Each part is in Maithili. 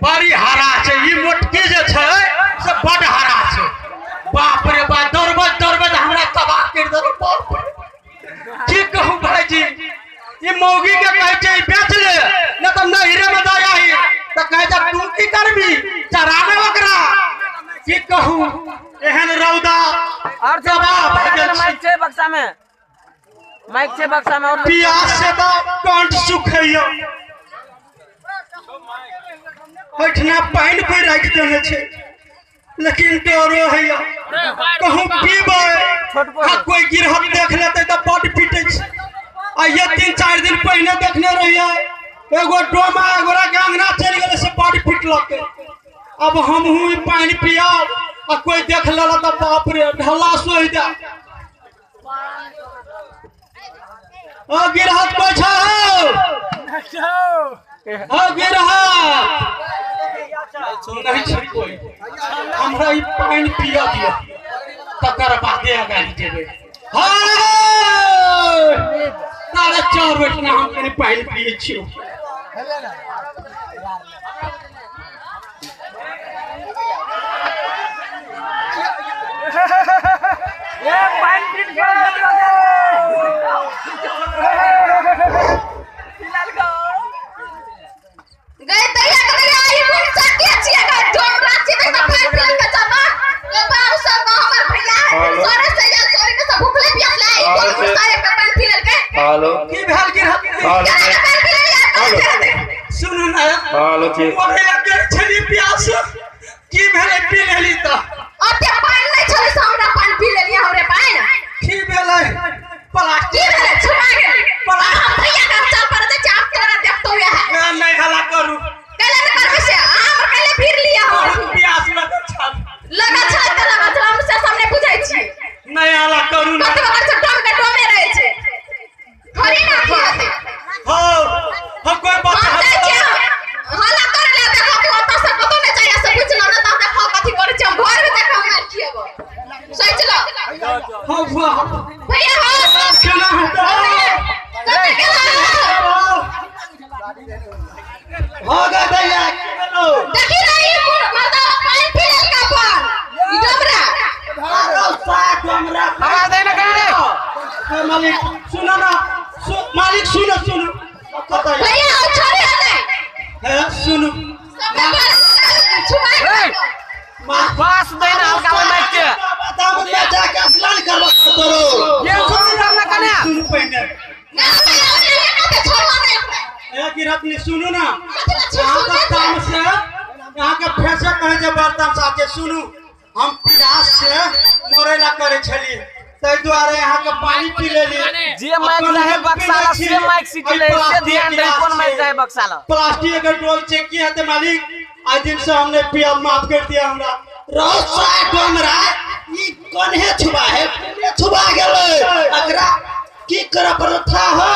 बड़ी हरा छै ई मोटकी जे छै से बड हरा छै। बाप रे बाप, दौड़बैत दौड़बैत हमरा तबाह कर देलक। बाप रे, की कहू भाईजी, ई मौगी के कहै छै बेच ले न तऽ नहिरे में दऽ आही, तऽ कहै छै तू की करबी चराबे ओकरा। की कहू एहन रौदा और तबाह भऽ गेल। माइक छै बक्सा में, माइक छै बक्सा में। और प्यास से तऽ कंठ सुखैया। एहिठिना पानि कोइ राखि देने छै लेकिन डरो हैया कहूँ पीबै आ कोइ गिरहत देख लेतै तऽ बड पीटै छै। आ ये 3-4 दिन पहिने देखने रहियै एगो डोमा एगोरा के अंगना चलि गेलै से बड पिटलकै। अब हमहूँ ई पानि पियब आ कोइ देख लेलक तऽ बाप रे ढल्ला सोहि दे। ओ गिरहत कोइ छै? ओ गिरहत नहीं छै कोइ, हमरा ई पानि पिय दिअ तकर बादे अगाड़ी जेबै। तारे 4 बैठना हम कनि पानि पियै छियौ। गए तैया के तैया आई मुंह के छिया का डोमरा छी त पानि पियल के जमा के बाबू सब हमर भैया सरे से या सोई के सब भूखले प्यासले आई कोन मुंह एक पानि पी लेल के। हेलो की भेल गिरहत? केना के पानि पी लेल यार? सुनू ना, हेलो ठीक मरे लग छली प्यास, की भेलै पी लेली तऽ? ओते पानि नै छलै से हमरा पानि पी लेलियै। हमरे पानि की भेलै? प्लास्टिक की भेलै? छुपा गेल हम भैया के चल पर दे चाप तोरा देखतो यह नहीं हला करू कैले न करबै से हमर कैले भीड़ लिया। बहुत प्यास लगल छल, लगल छल तऽ लगल छल, हम से सामने बुझै छी। नहीं हला करू ना। कतबो करै छै डोम के डोमे रहै छै, थोड़ी ना अथी हेतै। हो हम कोई बात हम जाइ छियै हला करे ले देखो कि ओतऽ से कतौ नै जाइए से बुझलो ना, तऽ देखो कथी करै छै। हम घर में देखो मार खिएबो सोचि लो। हो वाह भैया हो केना हेतै? कतऽ गेला? हो गए भैया, की भेलौ? देखी रही मर्दा पानि पी लेलकै अपन ई डोमरा। आवाज दे ना कने रे। हे मालिक सुनो ना, मालिक सुनो सुनो कतऽ भैया ओ छोड़े नै हे सुनू सबके बार छुपा गेल। बास दे ना हल्का में माइक के। बताओ मैं जाके स्नान करबा तोरो। ये सुन ना कने सुनू पहिने ना भैया ओ नहीं कते छोड़ो नै ओकरा। ए गिरहत ने सुनू ना, कथी ला छोड़ यहाँ का काम से यहाँ के फैसे कहे जे बर्तन साथे। सुनू हम प्यास से मरे ला करे छली तै दुआरे यहाँ के पानी पी लेली। जे माइक रहे बक्सा ला से माइक सीट ले से ध्यान दे कोन माइक रहे बक्सा ला। प्लास्टिक के डोल चेक की हेतै मालिक? आज दिन से हमने पिया माफ कर दिया हमरा। रौसा डोमरा ई कोन्हे छुबा है? छुबा गेलै अकरा की करऽ पड़त हो?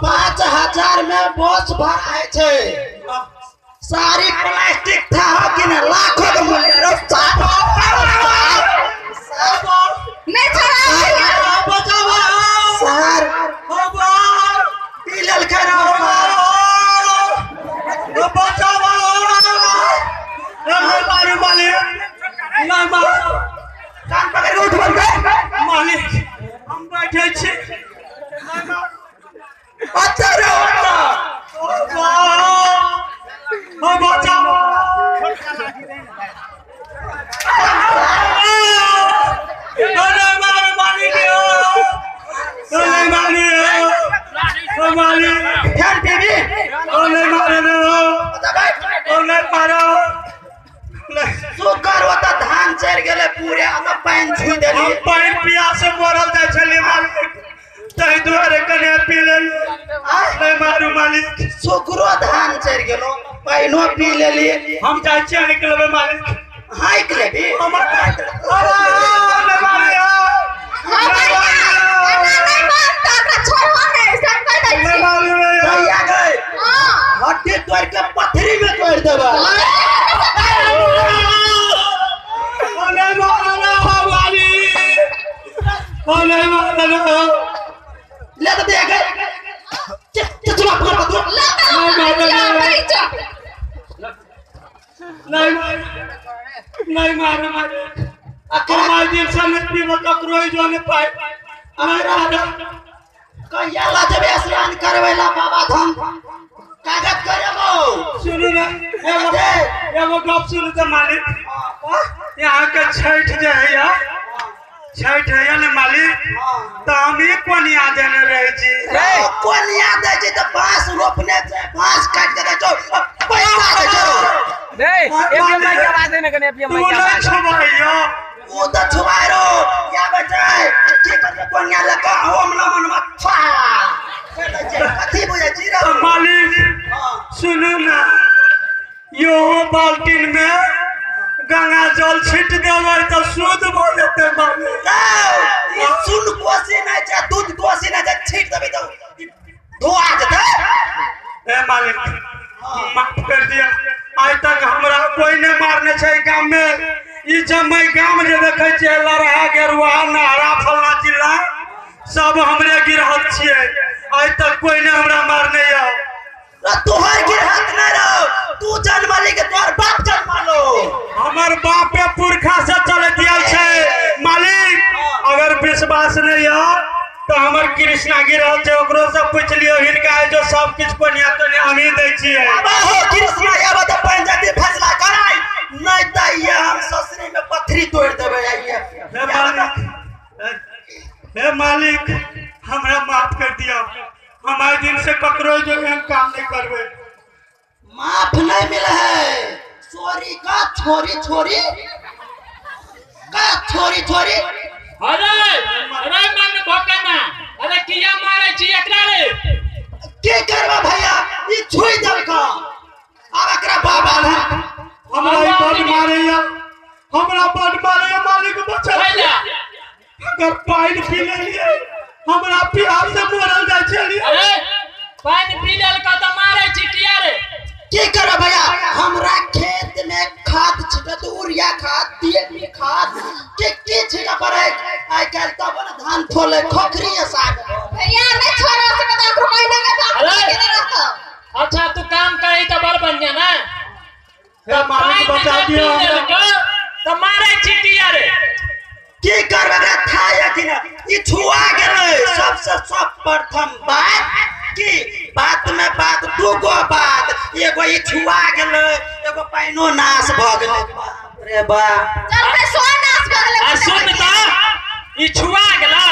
5000 में बस भाड़ा है छै, सारी प्लास्टिक था हो कि ना, लाखों के मूल्य। रौसा नहीं छोड़ा बचाओ सर पी लेलकै रौसा। बचाओ नहीं मारू मालिक, नहीं मारू। कान पकड़ के उठ बोल मालिक हम बैठे छी। अच्छा रे ओता ओ बचाओ नहीं मारू मालिक, नहीं मारू ओ मालिक फेर पीबी। ओ नहीं मारे रे, ओ नहीं मारो। सुकर ओता धान चढ़ गेलै पूरे, ओता पानि छू हम देलियै। पानि पिया से मरल जाइ छलियै मालिक, ताहि दुआरे कने पी लेलियै। नहीं मारू मालिक। सुकरो धान चढ़ गेलो, पानिओ पी लेलियै। हम जाइ छियै निकलबै मालिक। हाँकि लेबी। हमर नहीं मारियो। हाँ भैया। ओ नहीं मारब ले तो दे गए चुचुआ पकड़ तू नहीं नहीं मारे मारे अकरा दिल से नहीं पीबो ककरो जो ने पाए अरे कहिया ला जेबे स्नान करबे ला बाबा धाम कागज करेबो। सुनू ना एगो गप सुनू तो मालिक, यहाँ के छठ जे है या छठ है ने मालिक, तो हम ही कोनिया देने रहे छी। कोनिया दे छी तो बांस रोपने छै, बांस काट के दे छौ पैसा दे छौ रे। एपीएम माइक के आवाज देने कने एपीएम माइक के आवाज छुबाइयो उ त छुबाइ रो या बचाय की करबे कोनिया लक ओम नमः नमः छा कर दै छै कथि बुझै छी रे मालिक। सुनू ना यो बाल्टीन में गंगा जल छिट देबै तो शुद्ध भ जेतै मालिक। ई सुन कोसी नै छै दूध कोसी नै छै छिट देबै तो धोआ जेतै। ए मालिक माफ कर दिया, आइ तक हमरा कोई नहीं मारने छै गाम में। ई जम्मई गाम जे देखै छियै लड़हा गेरुआ नहरा फलना चिल्ला सब हमरे गिरहत छियै, आइ तक कोई नहीं हमरा मारने यौ। तोहर गिरहत नै रहो, तू जन्मली के तोहर बाप जन्मलो। हमर बापे पुरखा से चलैत आयल छै मालिक। अगर विश्वास नहीं हो तो हमर कृष्णा गिरहत छै ओकरो से पूछ लियो, हिनका जो सब किछु कोनिया तोनिया हमही दै छियै। आबो कृष्णा आबो त पंचायती फैसला कराई नहीं त ये हम ससुरी में पथरी तोड़ देबै। आइए हे मालिक हमरा माफ कर दिया, हम आइ दिन से ककरो जो एहन काम नहीं करबै। माफ नहीं मिले है सॉरी का छोरी छोरी का छोरी छोरी। अरे अरे मन भोकना अरे किया मारे छी एकरा रे की करबा भैया ई छुई देलका आब एकरा बाबा हमरा ई बड मारैया, हमरा बड मारैया मालिक बचा अगर पानी पी लेलिए हमरा प्यास से मरल जाय छलिए। अरे पानी पी लेलका त मारे छी किया रे की करब भैया। हमरा खेत में खाद छिटत यूरिया खाद डीएपी खाद के की छिटा पड़े आइ काल तब न धान फोले खोखरी साग भैया नहीं छोड़ा सकत ओकरो महीना के बाप के नहीं रहत। अच्छा तू काम करई त बड़ बढ़िया ना हे मालिक बचा दियो हमरा त मारे छी किया रे की करब एकरा था यकीन ई छुआ गेलै। सबसे सब प्रथम बात की बात में बात दूगो बात, एगो ई छुआ गेलै एगो पाइनो नाश भ गेलै। बाप रे बाप चल बे सो नाश भ गेलै। आ सुन त ई छुआ गेलै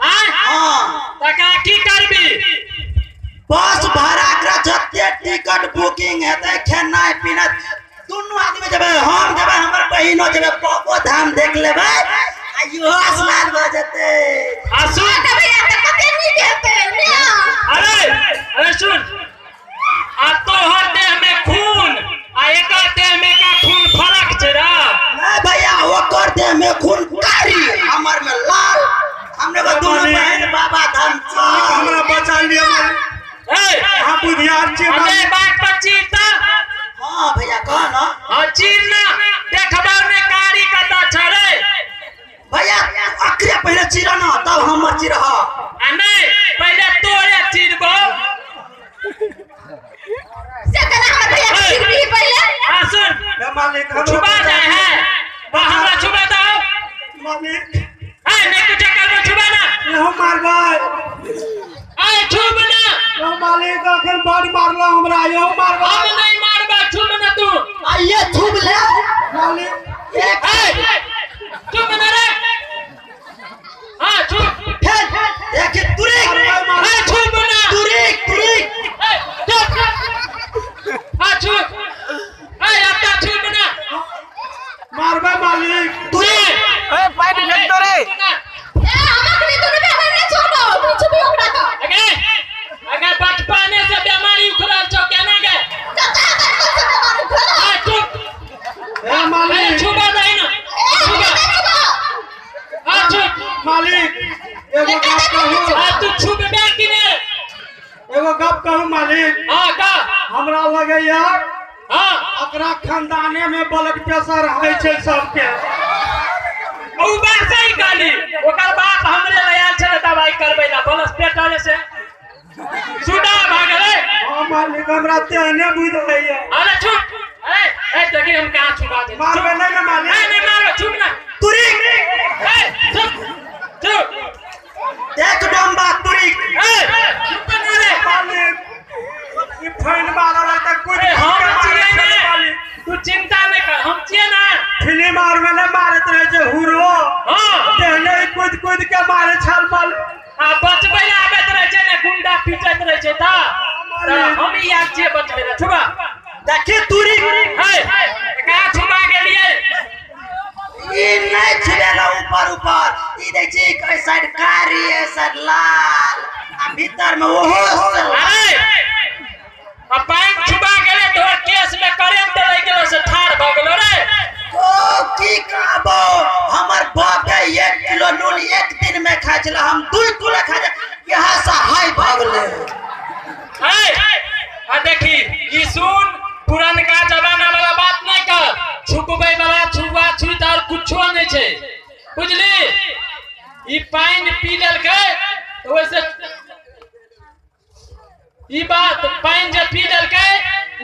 हां हां तका की करबी बस भाड़ा एकरा जते टिकट बुकिंग हेतै खेनाइ पीनाइ दुनू आदमी जेबै, हम जेबै हमर बहिनो जेबै बाबो धाम देख लेबै आ इहो स्नान भ जेतै। आ सुन भैया त कते नीक हेतै ने। अरे अरे सुन आ तोहर देह में खून आ एकर देह में का खून फरक छै रे। नहीं भैया ओकर देह में खून कारी हमर में लाल, हमरे को दोनों बहन बाबा धाम चल हमरा बचा लियो मालिक। ए हम बुधियार छी अरे बात पर चीर त। हां भैया कह ना। हां चीर ना देखबा में कारी कता छै रे भैया। अकरे पहले चीरा ना तब हमर चीरह। आ नहीं पहले तोरे चीरबो से कना हमर भैया के चीरबी पहले। हां सुन हे मालिक छुपा जाए है बा हमरा छुपा दो मालिक। ए नहीं कुछ करबो छुपा ना यहो मारबै। ए छुप ना यो मालिक अखन बड मारलो हमरा, यो मारबै हम नहीं मारबा छुप ना तू। आइए छुप ले मालिक। ए चुप ना रे। हां चुप फेल देखि तुरिक। ए चुप ना तुरिक तुरिक। ए चुप। हां चुप। ए आता चुप ना मारबै मालिक तुरिक। ए पानी फेंक दो रे। ए हमरा के दुनू बहन नहीं छोड़ो तू छुपी ओकरा के। अगे अगर बचपने से बीमारी उखड़ल छौ केना गे कता बचपन से बीमारी उखड़ल। हां चुप। ए मालिक छुबा नहीं ना छुबा। हां चुप मालिक एगो गप कहू। हां तू छुबबे कि ने एगो गप कहू मालिक। हां का हमरा लगैया हां एकरा खानदाने में ब्लड प्रेशर है छै सबके। उ बात सही कहली ओकर बाप हमरा तेहने बुझाइया। अरे चुप, अरे ए देखी हम कहां छुपा दे। मारबे नहीं ना मालिक। नहीं नहीं मारबे, चुप ना तुरी। ए चुप चुप, एक डंबा तुरी। ए चुप ना रे मालिक, ई फाइन मारला त कुछ हम छियै ने, तू चिंता नहीं कर, हम छियै ना। फिल्म आर में नहीं मारत रहे छै हुरो। हां तेहने कूद कूद के मारे छल मालिक। आ बचबै ला आबैत रहे छै ने, गुंडा पीटैत रहे छै त हम ही याद छियै बचबै ला। छुबा देखी तुरी। हे कहां छुबा गेलियै? ई नहीं छुबेला ऊपर ऊपर, ई देख छी एहि साइड कारी एहि साइड लाल आ भीतर में ओहो। अरे आ पानि छुबा गेलै तोहर केस में करेंट लागि गेलो से ठाड़ भ गेलो रे। ओ की कहबो, हमर बाप 1 किलो नून एक दिन में खाइ छलै, हम 2 किलो खा जा, यहाँ से हाई भ गेलै। हे आ देखी ई सुन, पुरनका जमाना वाला बात नहीं कर, छुपबै वाला छुआ छुत और कुछो नहीं छै, बुझली? ई पानि पी लेलकै तो वैसे ई बात पानि जे पी लेलकै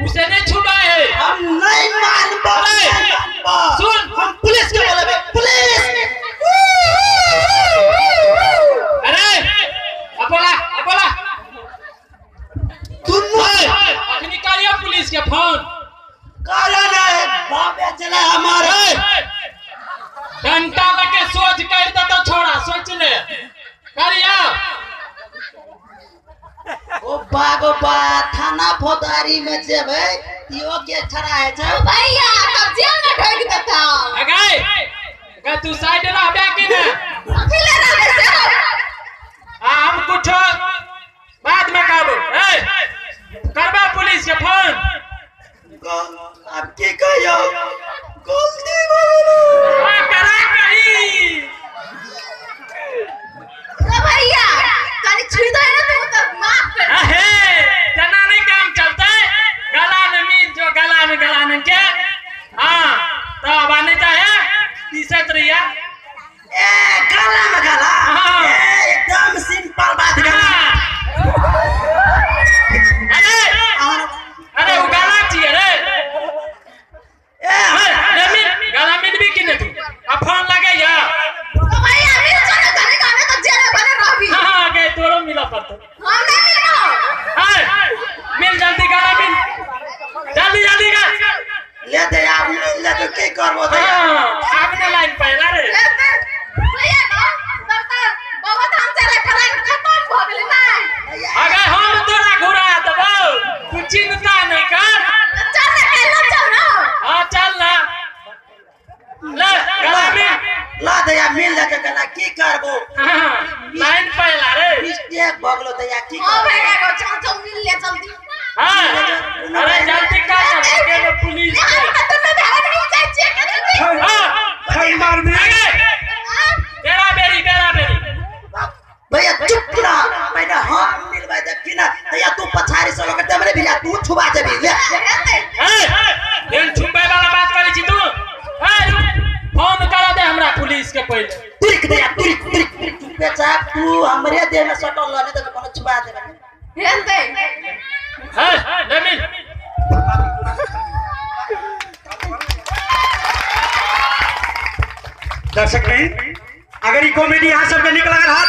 उसे नहीं छुपा है। हम नहीं मानबो, नहीं मानबो। सुन, हम पुलिस के बोलेबे, पुलिस। अरे अपोला अपोला दुनू अखनी करियो पुलिस के फोन। कारण है बाबे चले हमारे डंडा लके सोच कर दे तो छोड़ा, सोच ले करिया। ओ बागो बा थाना फौजदारी में जेबै तियो के खड़ा है छै भैया, तब जेल में ढक देता। अगे अगे तू साइड रहबे कि ना? अकेले रहबे से आ हम कुछ बाद में कहबो। ए करबा पुलिस के फोन। अब की कहियो, गलती भऽ गेलो। आ करा कही तो भैया कनी छुई दे ना तू तो माफ कर। अहे जना नहीं काम चलते, गला में मिल जो गला में गला में के। हां तो अब नहीं चाहे पीसत रहिया। ए गला में गला, ए एकदम सिंपल बात गला। अरे अरे वो गला चाहिए रे। ए ले मिल गला मिल भी कि नहीं तू? अब फोन लगे या तो भैया मिल चलो तने गाने तो जेल में बने रहबी। हां हां गए तोरो मिला पड़तो। हम नहीं मिलबो। हां मिल जल्दी गला मिल, जल्दी जल्दी कर ले दे। आप मिल ले तो की करबो दे? हां आपने लाइन पहला रे ले दे भैया ना, तब त बहुत हम चले फलान खत्म भ गेलै ना। अगर हम तोरा घुरा देबो तू चिंता नहीं कर। चल ना कहलो चल ना। हां चल ना, ले गला मिल ला दया मिल ले के गला की करबो? हां लाइन पहला रे मिस्टेक भ गेलो दया की हां भैया को चल चल मिल ले जल्दी। हां अरे जल्दी कर के पुलिस हम त तुम भाग नहीं जाय छियै के जल्दी। हां फाइन मार में बेरा बेरी बेरा बेरी भैया चुप ना, पहले हम मिलबै देखी ना भैया, तू पछाड़ी से लगते हमरे भैया तू छुबा जेबी ले। ए एन छुपै वाला बात करै छी तू? ए फोन करा दे हमरा पुलिस के पहिले। तुरिक दे तुरिक तुरिक तुरिक चुपे चाप, तू हमरे देह में सटल रहने त कोनो छुबा देबे। हेलते हे ले मिल। दर्शक नहीं, अगर ये कॉमेडी यहाँ सबके निकल हाथ